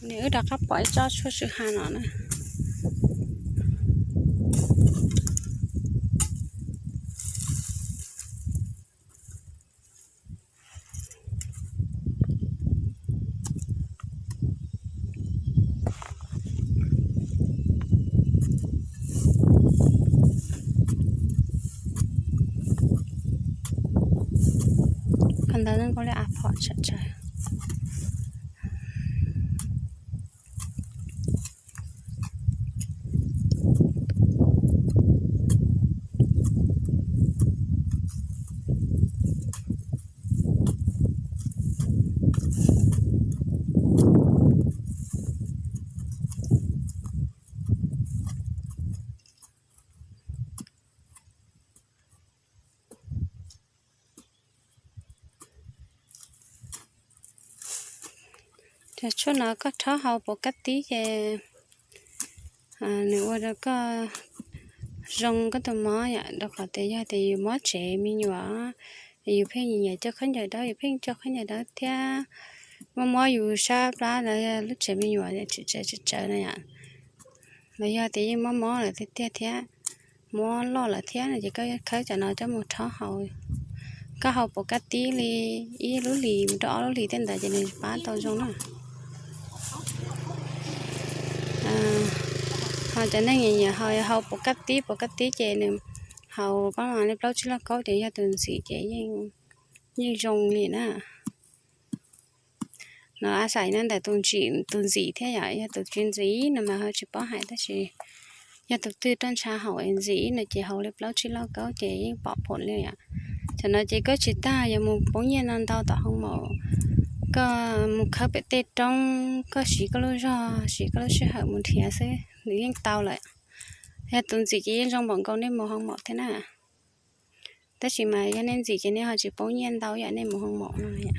Nws wb rov qab pom ib tsob tshuaj tsw ha no na. Qhov ntawd zoo nkaus li av phom tshaj tsawv. Cov tshuaj no koj rhaub hau pov kab tib ces nws ua rau koj zoo koj tus mob yom, rau qhov tias yog tias yus mob tsev me nyuam, yus pheej nyiam nyiam coj khaub ncaws dawb, yus pheej coj khaub ncaws dawb thiab mob mob yus sab plab los yog lub tsev me nyuam tseem tsawv tsawv no yom, los yog tias yeej mob mob lawm tiag tiag thiab, mob loj lawm thiab no ces koj khawb cov no coj mus rhaub hau. Koj hau pov kab tib li ib lub hlis mus rau ob lub hlis tej ntawd ces nws pab tau zoo na. Ho cov neeg nyiam nyiam hau pov kab tib, pov kab tib ces nws hau pab mas li plaub tsib lauj kaub ces yog tus ntxim ces yeej zoo li na. No a xais no ntawm tus ntxim thiab yom, yog tus tsis ntxim no mas ho tsis paub hais tab sis yog tus twg roj ntsha haum ntxim no ces hau li plaub tsib lauj kaub ces yeej pom phoom li yom. Thaum no ces koj tsis tas yuav mus poob nyiaj no ntau tom hoo maum, koj mus khawb pem tej roob, koj siv koj lub zog siv koj lub sij hawm mus nrhiav xwb nws yeej tau lawm. Yog tus ntxim ces yeej zoo npaum nkaus nej mus hoo maum thiab na. Tab sis mas yog nej ntxim ces nej ho tsis poob nyiaj ntau yam nej mus hoo maum no yom.